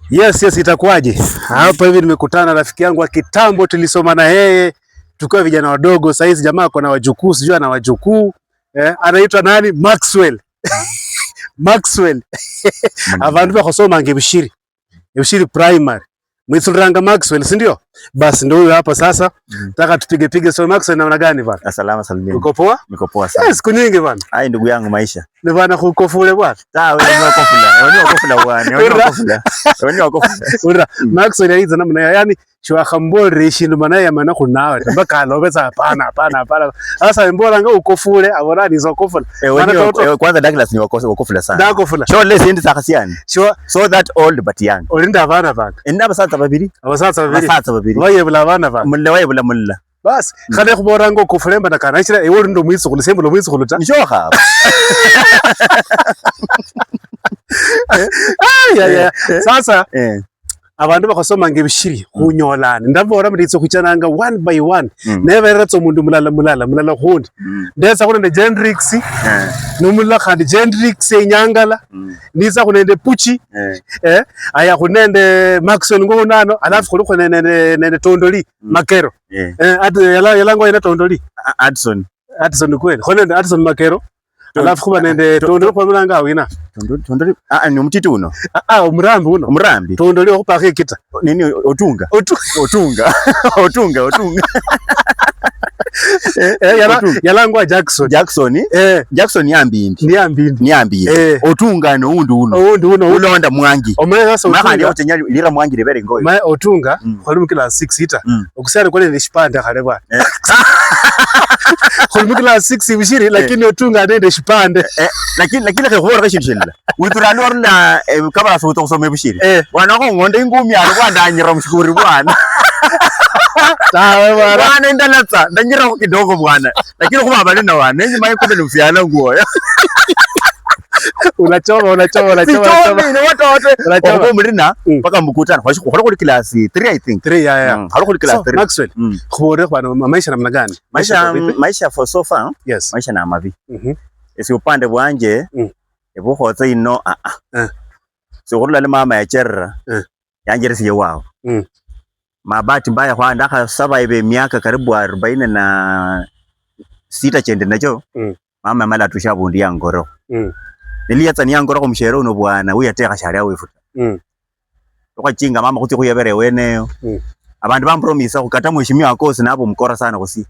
Yes, itakuwaje? Hapa hivi nimekutana na rafiki yangu wa kitambo, tulisoma na yeye tukiwa vijana wadogo. Sasa hizi jamaa ako na wajukuu, sijui ana wajukuu anaitwa nani? Maxwell. Maxwell. Abandu bakhosomanga Ebushiri. Ebushiri Primary. Mwitsuliranga Maxwell, si ndio? Basi ndio huyo hapa sasa. Nataka tupige pige. So Maxwell, namna gani bana? Salama salimini. Uko poa? Niko poa sana. Siku nyingi bana. Ai, ndugu yangu maisha. Ni bana khukofule bwana. Ta wewe ni wakofula. Wewe ni wakofula bwana. Wewe ni wakofula. Wewe ni wakofula. Ura Maxwell yaiza namna yani shwakhambolere ishindu mana yamana khunawe mpaka alobetsa hapana hapana hapana. Sasa imbolanga ukofule abona ni sokofula. Wewe kwanza Douglas ni wakofula sana. Ndakofula. Sho less ndi sakhasiani. Sho so that old but young. Olinda abana bana. Inna basatsa babiri. Abasatsa babiri. Abasatsa babiri. Wayebula abana bana. Mulla wayebula mulla. Basi khale khuboranga ukofule mbana kana shira ewe uli ndo mwitsukhulu sembula mwitsukhulu ta. Nshokha. Sasa abandu bakhosomanga ebishiri khunyolana ndabora mritso khuchananga one by one nebereretsa omundu mulala mulala mulala khundi ndetsa khunende Jendrix nomulala khandi Jendrix enyangala nitsa khunende Puchi aya khunende Maxwell ngounano alafu khulikho nende Tondoli Makero yalangwa ina Tondoli Addison Addison kweli khunende Addison Makero alafu khuba nende Tondoli khwamulanga awina Tondoli ni omutiti uno omurambi uno omurambi Tondoli okhupakho ekita nini otunga otunga otunga otunga yalangwa Jackson Jackson Jackson yambindi ni yambindi ni yambindi otunga no undi uno undi uno ulonda mwangi omwe sasa otunga otenya lira mwangi libere ngoyo ma otunga khwali mu class 6 ita okusana kwale ne shipande khale bwana khuli mu class 6 ibishiri lakini otunga nende shipande lakini khubora shindu shilla witurani warula kabala soto kusoma ebushiri bwana khongonda ingumi ali bwandanyira mushikuri bwana tawe bwana bwana ndalatsa ndanyira kidogo bwana lakini khuba bali na wana nenye maye kumbe mfyala nguo unachoma unachoma unachoma unachoma wote wote obo mulina mpaka mkutano khwali khuli class 3 I think 3 yeah khwali khuli class 3 Maxwell khubore bwana maisha namna gani maisha for so far yes maisha na mabi esi upande bwanje ebukhotsa ino so khurula le mama yacherera yanjeresiye wao mabati mbaya khwa ndakhasaba miaka karibu 46 chende nacho mama mala atusha bundu yangoro niliyatsa niyangorokho mushere uno bwana uyatekha shali awefu ta khwachinga mama khutsi khuyebera eweneyo abandu bampromisa khukata mheshimiwa kosi nabo mukora sana khusi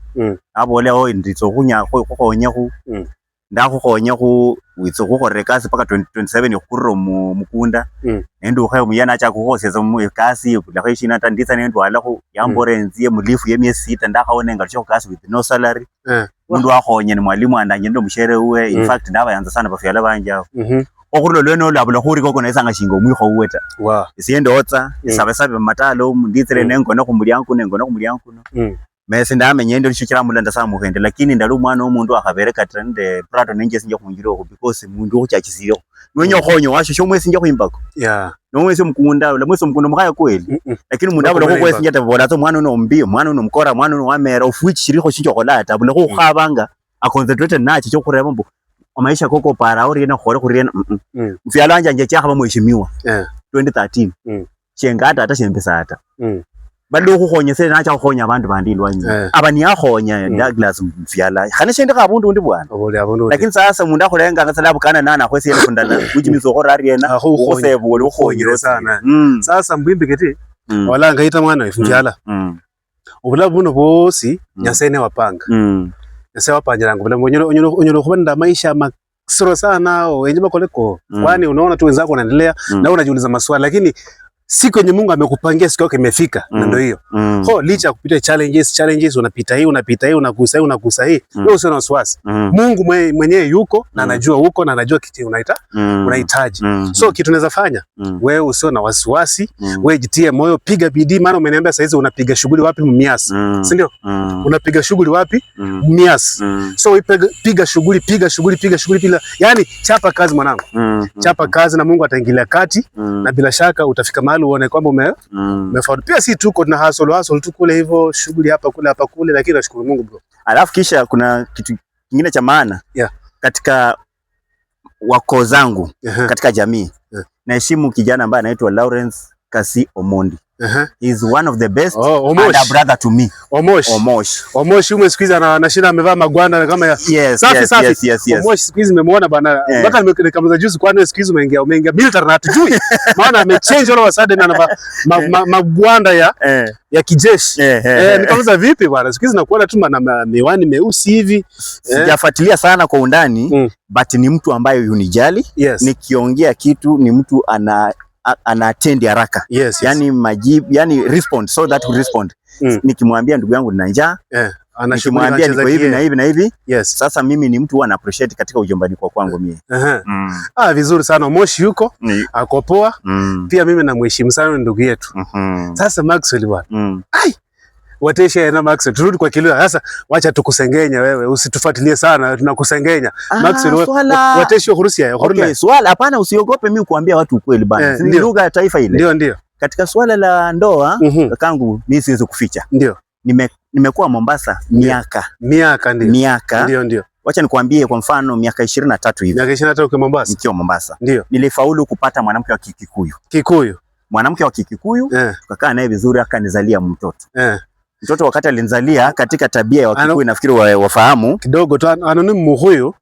nabole oi nditsa khukhonyekhu ndakhukhonyekhu witsa khukholera ekasi paka 2027 khukurira mukunda nendukha omuyana achaka khukhosesa ekasi bulakho eshina ta nditsa nendwalakho yambora enzie mulifu ye miezi 6 ndakhaona engalushe khukasi with no salary mundu wakhonya ni mwalimu andanye nende omushere uwe in fact ndabayanza sana bafyala banje abo okhurula lwene olo abula khurika okonesanga shinga omwikho uwe ta esie ndotsa esabesabe mumatala omu nditsire nengone khumulyango kuno nengone khumulyango kuno mesi ndamenya endo shichira mula ndasamukha ende lakini ndali omwana womundu akhabere kata nende prato nenjesinja khunjira okhu because mundu okhuchachisirekho nowenya khukhonya washo shomwesinja khwimbako nomwesi omukunda olamwesi omukunda mukhaya kweli lakini mundu abula khukwesinja ta bola tsa omwana uno ombi omwana uno omukora omwana uno wamera ofuwichi shilikho shinja ta abula khukhabanga aconcentrate nacho chokhureba mbu maisha koko para oriena khore khuriena mfyalo wanje anje chakhaba mheshimiwa 2013 shengata ata shembesa ata bali khukhonya sene nacha khukhonya abandu bandi ilwanyi aba niyakhonya Douglas mfyala khane shendikho abundu undi bwana lakini sasa mundu akhulenga sala abukana nana akhwesa elfu ndala which means ukhora ariena ukhusebule ukhonyile sana sasa mbwimbikiti walanga ita mwana wefu mfyala obulamu buno bwosi Nyasaye niwapanga Nyasaye wapangiranga obulamu onyala khuba nende maisha makisiro sana wenye bakoleko kwani unaona tu wenzako wanaendelea na unajiuliza maswali lakini siku yenye Mungu amekupangia siku yako imefika na ndio hiyo. Ho licha ya kupita challenges unapita hii unapita hii unakusa hii unakusa hii wewe usiwe na wasiwasi. Mungu mwenyewe yuko na anajua huko na anajua kitu unahitaji. So kitu unaweza fanya wewe usiwe na wasiwasi, wewe jitie moyo, piga bidii maana umeniambia sasa hizi unapiga shughuli wapi Mumias. Si ndio? Unapiga shughuli wapi? Mumias. So piga shughuli piga shughuli piga shughuli piga yani chapa kazi mwanangu. Chapa kazi na Mungu ataingilia kati na bila shaka utafika mahali uone kwamba umefaulu. Pia si tuko tuna hustle tu kule hivyo shughuli hapa kule lakini nashukuru Mungu bro. Alafu kisha kuna kitu kingine cha maana katika wako zangu katika jamii. Naheshimu kijana ambaye anaitwa Lawrence Kasi Omondi. He is one of the best and a brother to me. Omosh. Omosh. Omosh huyu siku hizi anashinda amevaa magwanda kama ya Yes, safi yes, safi. yes. Omosh siku hizi nimemuona bana. Mpaka nikamuuliza juzi, kwani siku hizi umeingia military na hatujui. Maana amechange all of a sudden, anavaa magwanda ya kijeshi. Nikamuuliza vipi bwana, siku hizi nakuona tu na miwani meusi hivi. Sijafuatilia sana kwa undani, but ni mtu ambaye hunijali. Nikiongea kitu ni mtu ana attend haraka. Yes. Yani majibu, yani respond, so that we respond. Nikimwambia ndugu yangu nina njaa, Anashughulika, nikimwambia niko anacheza hivi na kie. hivi na hivi. Yes. Sasa mimi ni mtu huwa na appreciate katika ujombani kwa kwangu mie. Ah, vizuri sana. Moshi yuko, ako poa. Pia mimi namheshimu sana ndugu yetu. Sasa Maxwell bwana. Ai! Watesha na Maxwell, turudi kwa Kilua. Sasa wacha tukusengenya wewe, usitufuatilie sana, tunakusengenya. Maxwell, watesha Hurusia, Hurula. Okay, swala hapana, usiogope mimi kuambia watu ukweli bana. Si ni Ndio. lugha ya taifa ile. Ndio, ndio. Katika swala la ndoa, kakangu, mimi siwezi kuficha. Ndio. Nimekuwa Mombasa miaka. Miaka ndio. Miaka. Ndio, ndio. Wacha nikwambie kwa mfano miaka 23 hivi. Miaka 23 ukiwa Mombasa. Nikiwa Mombasa. Ndio. Nilifaulu kupata mwanamke wa Kikuyu. Kikuyu. Mwanamke wa Kikuyu, tukakaa naye vizuri, akanizalia mtoto. Mtoto wakati alinizalia, katika tabia ya Wakikuyu nafikiri wafahamu kidogo tu, anoni Mkuyu.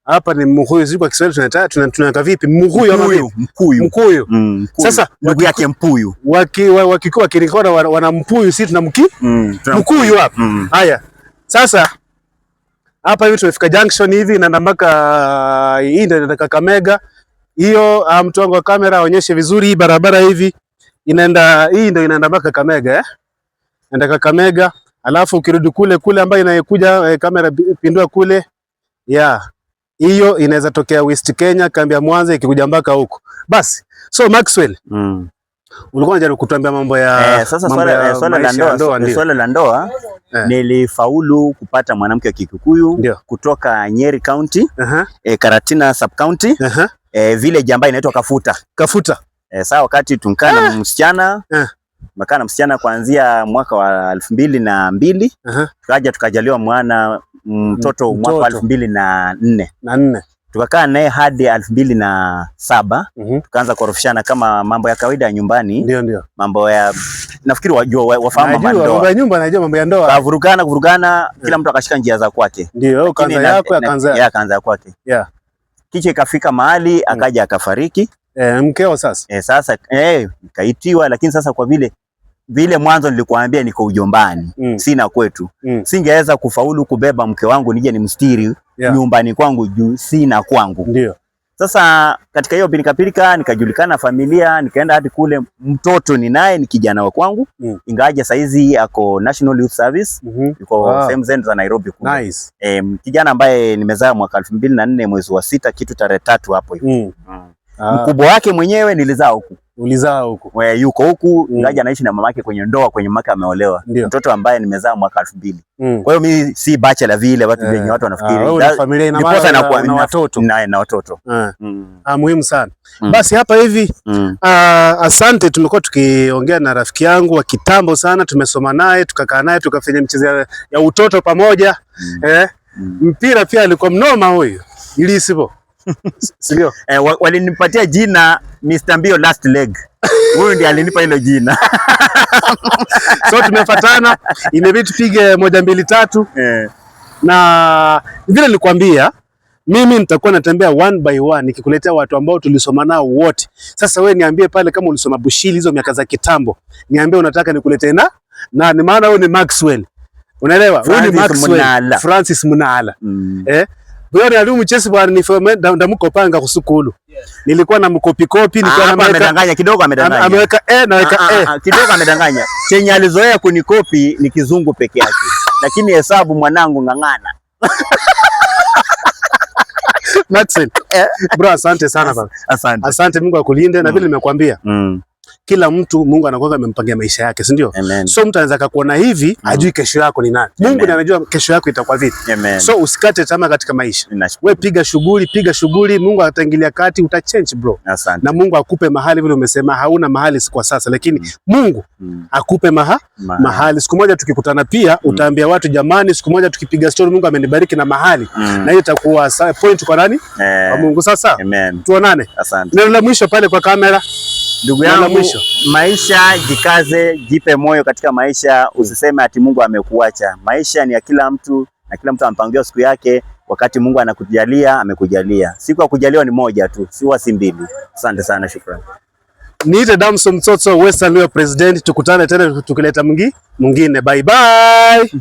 Hapa ni Mkuyu, sijui kwa Kiswahili tunaita tunaweka vipi? Mkuyu ama vipi? Mkuyu. Mkuyu. Mkuyu. Sasa ndugu yake Mpuyu. Wakikuwa wakirikona wana Mpuyu, sisi tuna Mkuyu hapa. Haya. Sasa hapa hivi tumefika junction hivi na mpaka hii ndio inaenda Kakamega. Hiyo mtu wangu wa kamera aonyeshe vizuri hii barabara hivi inaenda, hii ndio inaenda mpaka Kakamega Inaenda Kakamega, alafu ukirudi kule kule ambayo inayokuja kamera pindua kule. Yeah. Hiyo inaweza tokea West Kenya, kambi ya Mwanza ikikuja mpaka huko. Basi. So Maxwell, ulikuwa unajaribu kutuambia mambo ya Sasa mambo ya swala la maisha ya ndoa, ndio. swala la ndoa nilifaulu kupata mwanamke wa Kikuyu kutoka Nyeri County, Karatina sub county, village ambayo inaitwa Kafuta. Kafuta. Saa wakati tunkaa na msichana, tumekaa na msichana kuanzia mwaka wa 2002, tukaja tukajaliwa mwana mtoto mwaka wa 2004. Na nne. Tukakaa naye hadi 2007, tukaanza kuorofishana kama mambo ya kawaida ya nyumbani. Ndio, ndio. Mambo ya nafikiri wajua wafahamu mambo ya Najua ndoa. mambo ya nyumba, najua mambo ya ndoa. Kavurugana, kuvurugana, kila mtu akashika njia za kwake. Ndio, wewe ukaanza Lakini yako, akaanza yeye akaanza kwake. Kisha ikafika mahali akaja akafariki. Mkeo sasa. Sasa nikaitiwa, lakini sasa kwa vile mwanzo nilikuambia niko ujombani, sina kwetu. Singeweza kufaulu kubeba mke wangu nije nimstiri nyumbani kwangu juu sina kwangu. Ndio. Sasa katika hiyo pilika pilika nikajulikana familia, nikaenda hadi kule, mtoto ni naye ni kijana wa kwangu. Ingawaje saizi ako National Youth Service, yuko sehemu zenu za Nairobi kule. Nice. Kijana ambaye nimezaa mwaka 2004 mwezi wa 6 kitu tarehe 3 hapo hivi. Mkubwa wake mwenyewe nilizaa huku. Ulizaa huku. We, yuko huku, ingawaje anaishi na mamake kwenye ndoa, kwenye mamake ameolewa. Mtoto ambaye nimezaa mwaka 2000. Kwa hiyo mimi si bachelor vile watu wenye watu wanafikiri. Wewe una familia, ina Ndiposa maana nakuwa una watoto. Na watoto. Muhimu sana. Basi hapa hivi, asante, tumekuwa tukiongea na rafiki yangu wa kitambo sana, tumesoma naye, tukakaa naye, tukafanya michezo ya utoto pamoja. Mpira pia alikuwa mnoma huyu. Ili isipo. Si ndio? Walinipatia jina Mr. Mbio last leg. Huyu ndiye alinipa hilo jina. So tumefuatana, imebidi tupige 1 2 3. Na vile nilikwambia mimi nitakuwa natembea one by one nikikuletea watu ambao tulisoma nao wote. Sasa we niambie pale kama ulisoma Bushili hizo miaka za kitambo, niambie unataka nikuletee na nani, maana wewe ni Maxwell. Unaelewa? Huyu ni Francis Maxwell Munala. Francis Munala. Bwana ali mchesi bwana ni ndamukopanga kusukulu. Nilikuwa na mkopi kopi, nilikuwa Hapa na amedanganya kidogo, amedanganya. Ameweka E na weka E. Kidogo amedanganya. Chenye alizoea kunikopi ni kizungu peke yake. Lakini hesabu mwanangu ng'ang'ana. Maxwell. Bro, asante sana baba. Asante. Asante, Mungu akulinde na vile nimekuambia. Kila mtu Mungu anakuwa amempangia maisha yake, si ndio? Amen. So mtu anaweza akakuona hivi, hajui kesho yako ni nani. Mungu ndiye anajua kesho yako itakuwa vipi. Amen. So usikate tamaa katika maisha. Ninashukuru. Wewe piga shughuli, piga shughuli, Mungu ataingilia kati, utachange bro. Asante. Na Mungu akupe mahali vile umesema hauna mahali kwa sasa, lakini Mungu akupe mahali. Siku moja tukikutana pia utaambia watu jamani, siku moja tukipiga story Mungu amenibariki na mahali. Na hiyo itakuwa point kwa nani? Kwa Mungu. Sasa Amen. tuonane. Asante. Neno la mwisho pale kwa kamera. Ndugu Na la yangu, mwisho. Maisha, jikaze, jipe moyo katika maisha, usiseme ati Mungu amekuacha. Maisha ni ya kila mtu na kila mtu ampangiwa siku yake. Wakati Mungu anakujalia, amekujalia. Siku ya kujaliwa ni moja tu, si wasi mbili. Asante sana, shukrani. Niite Damson Mtsotso, Western Luhya President. Tukutane tena tukileta mwingine. Bye bye.